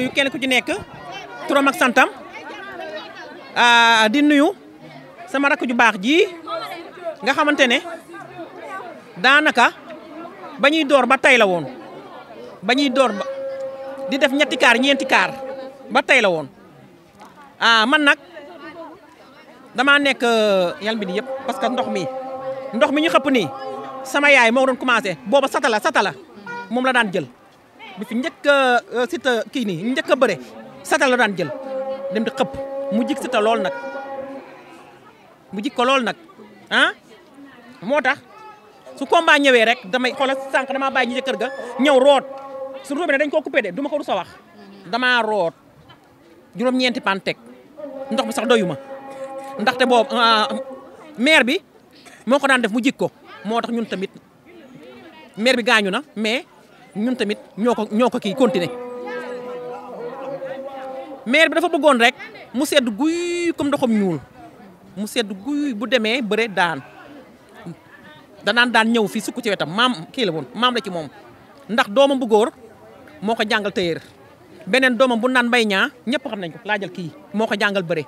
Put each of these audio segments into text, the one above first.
nuyu kenn ku ci nekk turam ak santam di nuyu sama rakk ju baax ji nga xamante ne daanaka ba ñuy door ba tey la woon ba ñuy door ba di def ñetti kaar ñeenti kaar ba tey la woon man nag damaa nekk yal bi ni yëpp parce que ndox mi ñu xëpp nii sama yaay moo doon commencé booba satala moom la daan jël bi fi njëkk a Siteu kii nii njëkk a bëre satala la daan jël dem di xëpp mu jik Siteu lool nag mu jik ko lool nag moo tax su combat ñëwee rek damay xoolal sànq damaa bàyyi ñu kër ga ñëw root su robinet dañ koo coupé de du ma ko rus a wax damaa root juróom-ñeenti pan teg ndox bi sax doyuma ndaxte boobu maire bi moo ko daan def mu jik ko moo tax ñun tamit maire bi gaañu na mais ñun tamit ñoo ko kii continuer maire bi dafa bëggoon rek mu sedd guy comme ndoxam ñuul mu sedd guy bu demee bëre daan daan ñëw fii sukk ci wetam maam kii la woon maam la ci moom ndax doomam bu góor moo ko jàngal téyeer beneen doomam bu naan mbay ñaa ñëpp xam nañ ko laajal kii moo ko jàngal bëre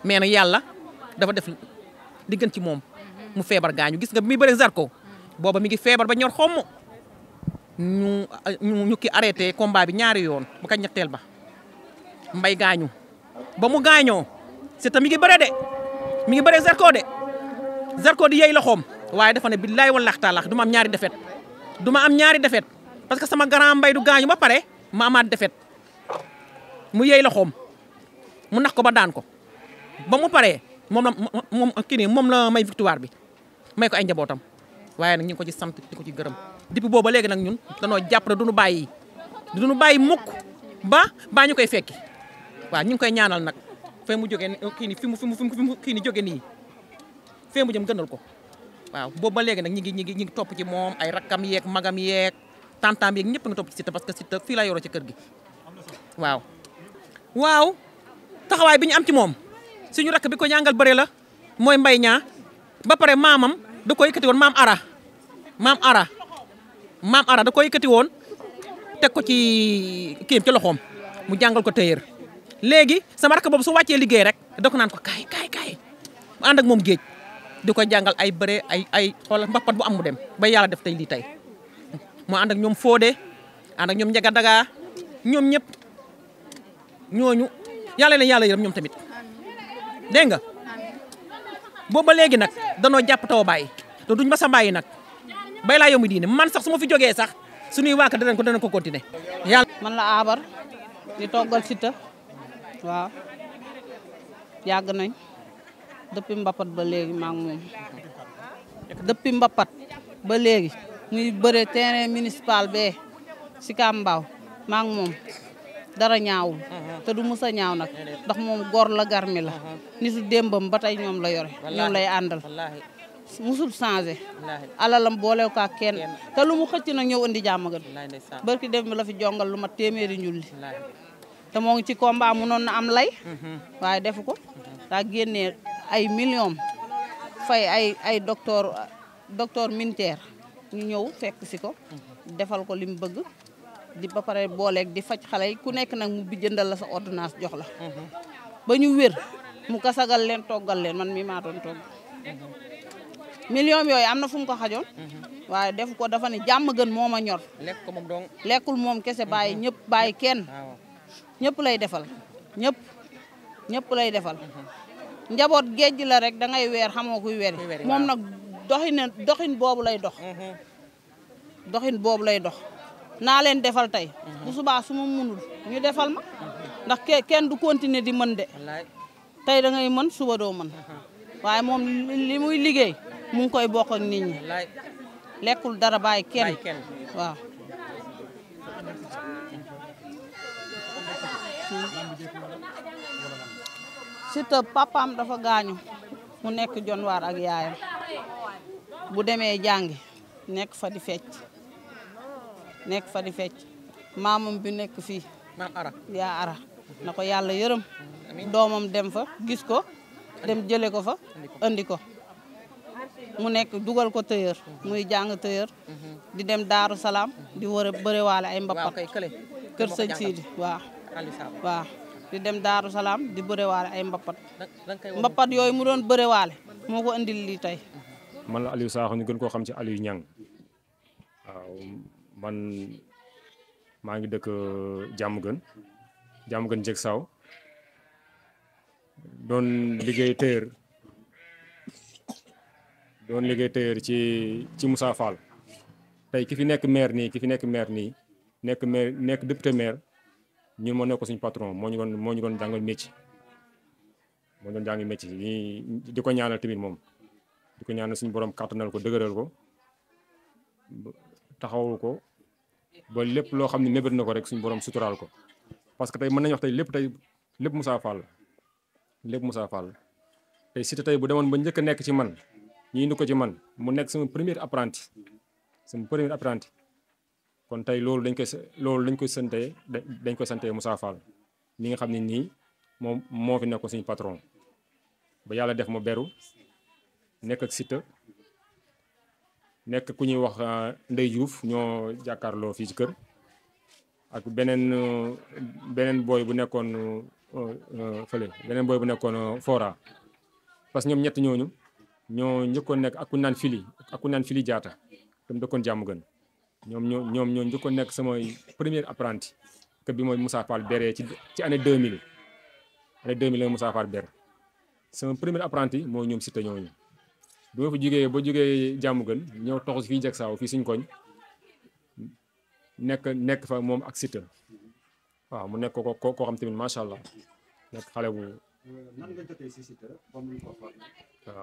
mais nag yàlla dafa def di gën ci moom mu feebar gaañu gis nga bi muy bëre Zarko booba mi ngi feebar ba ñor xomm ñu ki arrêté combat bi ñaari yoon ba ka ñetteel ba mbay gaañu ba mu gaañoo c'est mi ngi bëre de mi ngi bëre Zarko di yey loxoom waaye dafa ne billaay wallahi taala du ma am ñaari defet parce que sama grand mbay du gaañu ba pare ma amaat defet mu yey loxoom mu nax ko ba daan ko ba mu paree moom la may victoire bi may ko ay njabootam waaye nag ñu ngi ko ci sant di ko ci gërëm depuis booba léegi nag ñun danoo jàpp na duñu bàyyi mukk ba ñu koy fekki waaw ñu ngi koy ñaanal nag fee mu jógee kii ni fi mu kii ni jóge nii fee mu jëm gënal ko waaw boobu ba léegi nag ñi ngi topp ci moom ay rakkam yeeg magam yeeg tantam yeeg ñëpp nga topp ci Siteu parce que Siteu fii la yoroo ci kër gi waaw taxawaay bi ñu am ci moom suñu rakk bi ko ñàngal bëre la mooy mbay ñaa ba pare maamam da ko yëkkati woon maam ara da ko yëkkati woon teg ko ci kii ci loxoom mu jàngal ko téyeer léegi sama rakk boobu su wàccee liggéey rek da ko naan ko kaay mu ànd ak moom géej di ko jàngal ay bëre ay xoolal mbappat bu am mu dem ba yàlla def tey lii tey mu ànd ak ñoom Fodé ànd ak ñoom Njaga Daga ñoom ñëpp ñooñu yàlla yërëm ñoom tamit dégg nga boobu ba léegi nag danoo jàpp taw bàyyi te duñ ma sa bàyyi nag bay laa yomb diine man sax su ma fi jógee sax suñuy waaka danañ ko continuer yàlla. man la Abar di toggal Siteu waaw yàgg nañ depuis mbapat ba léegi maa ngi moom depuis mbapat ba léegi muy bëre terrain municipal bee si Kambaaw maa ngi moom dara ñaawul te du musa ñaaw nag ndax moom góor la garmi la nitu démbam ba tey ñoom la yore ñoom lay àndal musul changé alalam boolew kaa kenn te lu mu xëcc nag ñëw indi jàmm gën barki dem bi la fi jongal lu ma téeméeri njulli te moo ngi ci combat mu noon na am lay waaye defu ko daa génnee ay millions fay ay docteur militaire ñu ñëw fekk si ko defal ko li mu bëgg di ba pare booleeg di faj xale yi ku nekk nag mu bi jëndal la sa ordonnance jox la ba ñu wér mu kasagal leen toggal leen man mi maa doon togg millions yooyu am na fu mu ko xajoon waaye def ko dafa ne jàmm gën moo ma ñor lekkul moom kese bàyyi ñëpp bàyyi kenn ñëpp lay defal ñëpp lay defal njaboot géej la rek da ngay weer xamoo kuy weri moom nag doxin boobu lay dox naa leen defal tey bu subaa su ma munul ñu defal ma ndax kenn du continuer di mën de tey da ngay mën suba doo mën waaye moom li muy liggéey mu ngi koy bokk ak nit ñi lekkul dara bàyyi kenn waaw Siteu papaam dafa gaañu mu nekk jonwaar ak yaayam bu demee jàngi nekk fa di fecc maamam bi nekk fii yaa ara na ko yàlla yërëm doomam dem fa gis ko dem jële ko fa andi ko mu nekk dugal ko tëyër muy jàng tëyër di dem Daaru Salaam di war a bëriwaale ay mbappat kër sëñ Sidi waaw. waaw di dem Daaru Salaam di bërewaale ay mbapat yooyu mu doon bërewaale moo ko indil lii tey. man la Aliou Sakho ñu gën koo xam ci Aliou Niang waaw man maa ngi dëkk jàmm gën jég saw doon liggéey téer ci Moussa Fall tey ki fi nekk maire nii nekk député maire ñun moo nekk suñu patron moo ñu doon jàngal métier di ko ñaanal tamit moom di ko ñaanal suñu borom kàttanal ko dëgëral ko taxawul ko ba lépp loo xam ne mébét na ko rek suñu borom suturaal ko parce que tey mën nañu wax tey lépp Moussa Fall tey Siteu tey bu demoon ba njëkk a nekk ci man ñu indi ko ci man mu nekk sama premier apprenti kon tey loolu dañ koy sante Moussa Fall mi nga xam ne nii moom moo fi nekk suñu patron ba yàlla def ma beru nekk ak Siteu nekk ku ñuy wax Ndey Diouf ñoo jàkkaarloo fii ci kër ak beneen booy bu nekkoon fële beneen booy bu nekkoon Fora parce que ñoom ñett ñooñu ñoo njëkkoon nekk ak ku naan fili jaata tam dëkkoon jàmm gën ñoom ñoo njëkkoon nekk samay premier apprenti que bi mooy Moussa Fall beree ci année 2000 la Moussa Fall ber sama premier apprenti mooy ñoom Siteu ñooñu bi ma fa jógee jàmm gën ñëw toxu fii jag saaw fii suñ koñ nekk fa moom ak Siteu waaw mu nekk koo xam tamit macha allah nekk xale bu. nan nga jotee si Siteu ba mu ko formé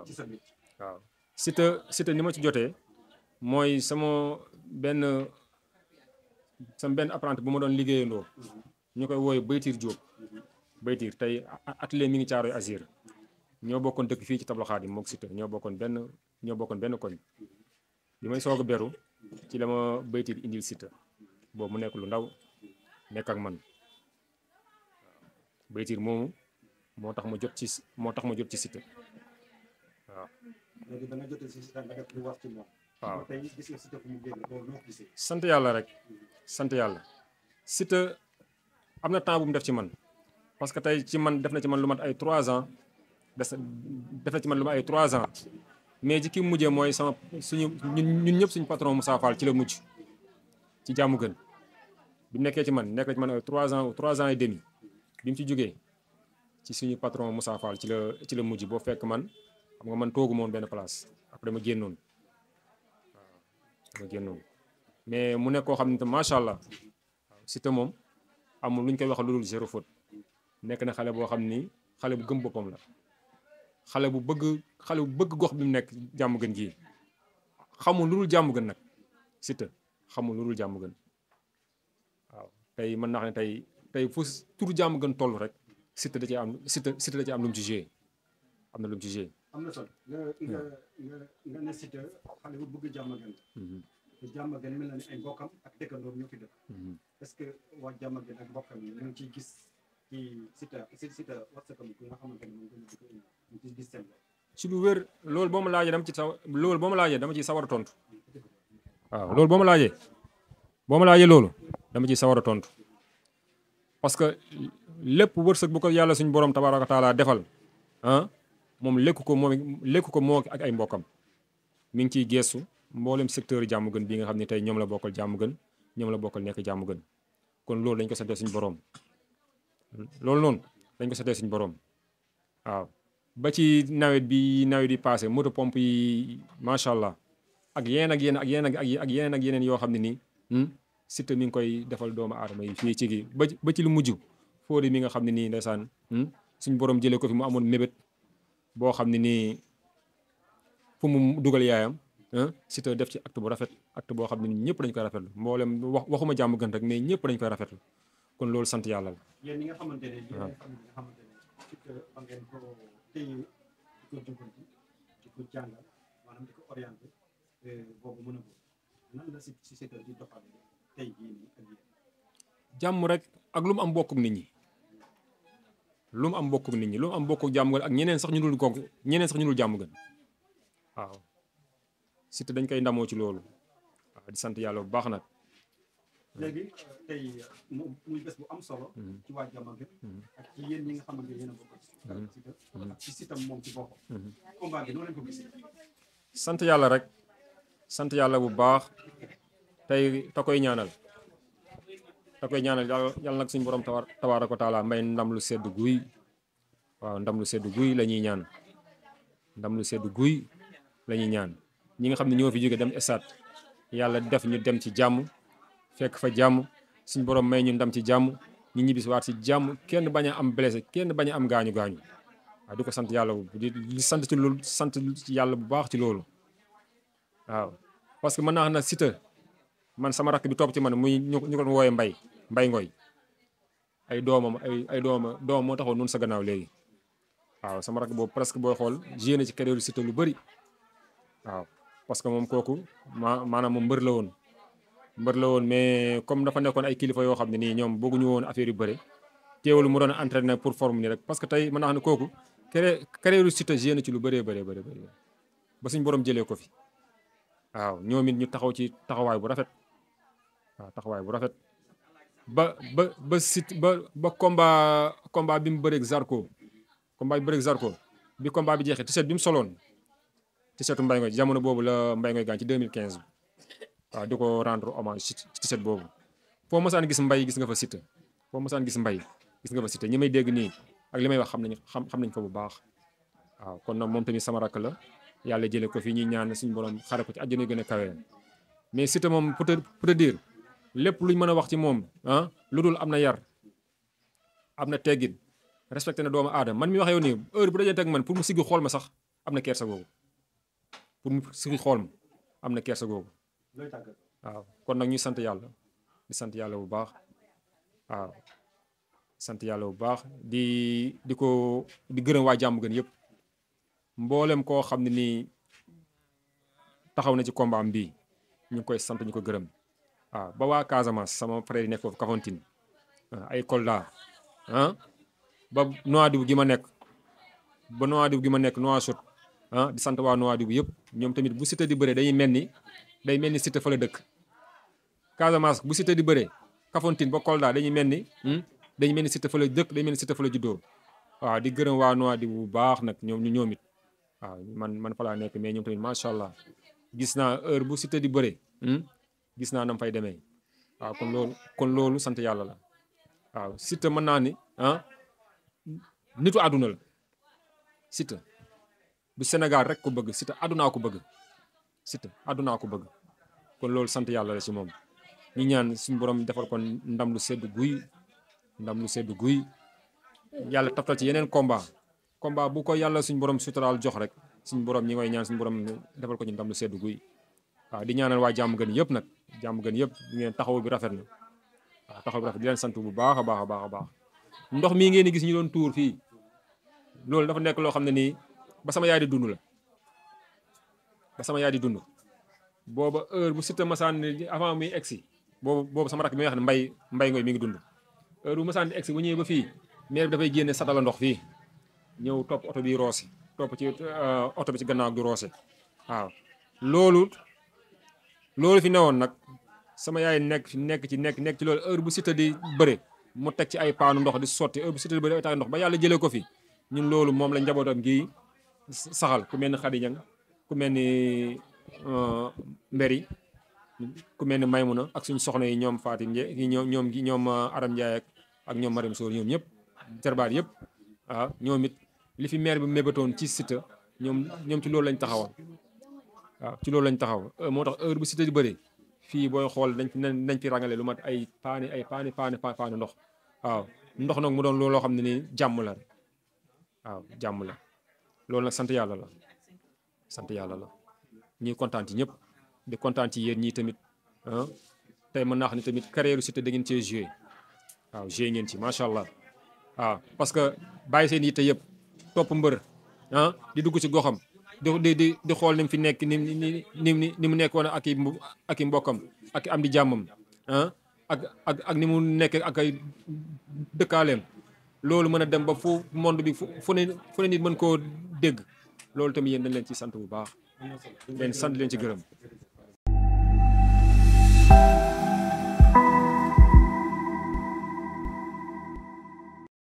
ci sa nit. waaw Siteu ni ma ci jotee mooy sama benn apprenti bu ma doon liggéeyandoo ñu koy wooye Baytiir Diop Baytiir tey atelier mi ngi Caaroy Azir ñoo bokkoon dëkk fii ci Tabla Xaadim mook Siteu ñoo bokkoon benn koñ bi may soog a beru ci la ma Baytiir indil Siteu boobu mu nekk lu ndaw nekk ak man Baytiir moomu moo tax ma jot ci Siteu waaw. léegi da nga jotee si Siteu nga def lu wax ci moom. waaw tey gis nga Siteu fu mu génn loolu noo gisee. sant yàlla rek sant yàlla Siteu am na temps bu mu def ci man parce que tey def na ci man lu mat ay 3 ans def na ci man lu mat ay 3 ans mais ci ki mujjee mooy ñun ñëpp suñu patron Moussa Fall ci la mujj ci jàmm gën bi mu nekkee ci man nekk na ci man ay 3 ans et demi bi mu ci jógee ci suñu patron Moussa Fall ci la mujj boo fekk man xam nga man toogu moon benn place après ma génnoon mais mu nekk koo xam ne macha allah Siteu moom amul lu ñu koy wax lu dul zéro faute nekk na xale boo xam ni xale bu gëm boppam la xale bu bëgg gox bi mu nekk jàmm gën gii xamul lu dul jàmm gën nag Siteu xamul lu dul jàmm gën waaw tey mën naa xam ne tey fu turu jàmm gën toll rek Siteu da ci am lu mu ci joué am na lu mu ci joué. am na solo nga ne Siteu xale bu bëgg jàmm gën. te jàmm gën mel na ni ay mbokkam ak dëkkandoom ñoo fi dëkk. est-ce que waa jàmm gën ak mbokkam yi ñu ngi ciy gis ci Siteu wasakam bi nga xamante ne moom gën a ñu ciy gis seen bopp. ci lu wér loolu boo ma laajee dama ciy sawar a tontu waaw loolu boo ma laajee loolu dama ciy sawar a tontu parce que lépp wërsëg bu ko yàlla suñu borom tabaaraka taala defal moom lekku ko moo ak ay mbokkam mi ngi ciy geestu mboolem secteur jàmm gën bii nga xam ne tey ñoom la bokkal jàmm gën ñoom la bokkal nekk jàmm gën kon loolu dañ ko santee suñu borom loolu noonu dañ ko santee suñu borom waaw ba ci nawet bi passé moto pompe yi macha allah ak yeneen yoo xam ne nii Siteu mi ngi koy defal doomu aadama yi fii ci gi ba ci lu mujj Fodé mi nga xam ne nii ndeysaan suñu borom jëlee ko fi mu amoon mébét boo xam ne nii fu mu dugal yaayam Siteu def ci acte bu rafet acte boo xam ne nii ñëpp dañ koy rafetlu mboolem waxuma jàmm gën rek mais ñëpp dañ koy rafetlu kon loolu sant yàlla la. yéen ñi nga xamante ne Siteu ba ngeen ko téye di ko jubanti di ko jàngal maanaam di ko orienté boobu mën a ko nan la si Siteu di doxalee tey jii nii ak yéen. jàmm rek ak lu mu am bokk ak nit ñi lu mu am bokk ak jàmm gën ak ñeneen sax ñu dul jàmm gën waaw Siteu dañ koy ndamoo ci loolu waaw di sant yàlla bu baax nag léegi tey muy bés bu am solo ci waa Diamaguène ak ci yéen ñi nga xamante ne yéen a bokk ci Siteu ak ci Siteu moom ci boppam combat bi noo leen ko gisee sant yàlla rek sant yàlla bu baax tey ta koy ñaanal yàlla nag suñu borom tabaaraka wa taala may ndam lu sedd guy waaw ndam lu sedd guy la ñuy ñaan ndam lu sedd guy la ñuy ñaan ñi nga xam ne ñoo fi jóge dem stade yàlla def ñu dem ci jàmm fekk fa jàmm suñu borom may ñu ndam ci jàmm ñu ñibbisi waat ci jàmm kenn bañ a am blessé kenn bañ a am gaañu waaw di ko sant yàlla di sant ci loolu sant ci yàlla bu baax ci loolu waaw parce que mën naa xam ne Siteu man sama rakk bi topp ci man muy ñu ko wooyee mbay ngoy ay doomam moo taxoon noonu sa gannaaw léegi waaw sama rakk boobu presque booy xool génne ci carrière Siteu lu bëri waaw parce que moom kooku maanaam moom mbër la woon mais comme dafa nekkoon ay kilifa yoo xam ne nii ñoom bëgguñu woon affaire yu bëri teewul mu doon entraîné pour forme nii rek parce que tey mën naa xam ne kooku carrière Siteu génne ci lu bëree bëri ba suñ borom jëlee ko fi waaw ñoom it ñu taxaw ci taxawaay bu rafet waaw taxawaay bu rafet ba combat bi mu bëreeg Zarko bi combat bi jeexee t-shirt bi mu soloon t-shirtu Mbaye Ngoye jamono boobu la Mbaye Ngoye gaañ ci 2015 waaw di ko rendre hommage ci t-shirt boobu foo mosaan gis Mbaye gis nga fa Siteu ñi may dégg nii ak li may wax xam nañ ko bu baax waaw kon nag moom tamit sama rakk la yàlla jëlee ko fii ñuy ñaan suñu borom xare ko ci àjjana gën a kawe mais Siteu moom pour te dire lépp luñ mën a wax ci moom lu dul am na yar am na teggin respecté na doomu aadama man mi wax yow nii heure bu dajee teg man pour mu siggi xool ma sax am na kersa googu waaw kon nag ñuy sant yàlla di sant yàlla bu baax waaw sant yàlla bu baax di gërëm waa Diamaguène yëpp mboolem koo xam ne nii taxaw na ci combat am bii ñu ngi koy sant ñu ko gërëm waaw ba waa Casamance sama frère yi nekk foofu Kafountine ay Kolda ba Nouadhibou gi ma nekk Nouakchott di sant waa Nouadhibou yëpp ñoom tamit bu Siteu di bëree day mel ni Siteu fa la dëkk Casamance bu Siteu di bëree Kafountine ba Kolda dañuy mel ni Siteu fa la dëkk day mel ni Siteu fa la juddoo waaw di gërëm waa Nouadhibou bu baax nag ñoom it waaw man fa laa nekk mais ñoom tamit macha allah gis naa heure bu Siteu di bëree gis naa nam fay demee waaw kon loolu sant yàlla la waaw Siteu mën naa ni nitu àdduna la Siteu du Sénégal rek ko bëgg Siteu àddunaa ko bëgg kon loolu sant yàlla la ci moom ñu ñaan suñu borom defal ko ndam lu sedd guy yàlla taftal ci yeneen combat bu ko yàlla suñu borom suturaal jox rek suñu borom ñi ngay ñaan suñu borom defal ko ci ndam lu sedd guy waaw di ñaanal waa Diamaguène yëpp nag Diamaguène yëpp di ngeen taxaw bi rafet na waaw taxaw bi rafet di leen sant bu baax a baax ndox mii ngeen di gis ñu doon tuur fii loolu dafa nekk loo xam ne nii ba sama yaay di dund booba heure bu Siteu masaan avant muy egsi boobu sama rakk bi may wax ne mbay ngoy mi ngi dund heure bu masaan di egsi bu ñëwee ba fii maire bi dafay génne satala ndox fii ñëw topp oto bi roose topp ci oto bi ci gannaaw du roose waaw loolu fi newoon nag sama yaay nekk ci loolu heure bu Siteu di bëre mu teg ci ay paanu ndox di sotti heure bu Siteu di bëre ay tax ndox ba yàlla jëlee ko fi ñun loolu moom la njabootam gi saxal ku mel ni Khady Niang ku mel ni Mbéri ku mel ni Maymuna ak suñu soxna yi ñoom Fatim ñoom Aram Ndiaye ak ñoom Mariam Sow ñoom ñëpp terbaat yëpp waaw ñoom it li fi maire bi mébatoon ci Siteu ñoom ci loolu lañ taxawoon waaw ci loolu lañ taxaw moo tax heure bu Siteu di bëri fii booy xool nañ fi rangale lu mat ay paani ndox waaw ndox nag mu doon loo xam ne nii jàmm la loolu nag sant yàlla la ñuy kontaan ci ñëpp di kontaan ci yéen ñii tamit tey mën naa xam ne tamit carrière Siteu da ngeen cee joué waaw joué ngeen ci macha allah waaw parce que bàyyi seen yitte yëpp topp mbër di dugg ci goxam di xool ni mu fi nekk ni mu nekkoon ak i mbokkam ak am di jàmmam ak ni mu nekk ak ay dëkkaaleem loolu mën a dem ba fu monde bi fu ne nit mën koo dégg loolu tamit yéen dañ leen ci sant bu baax leen sant leen ci gërëm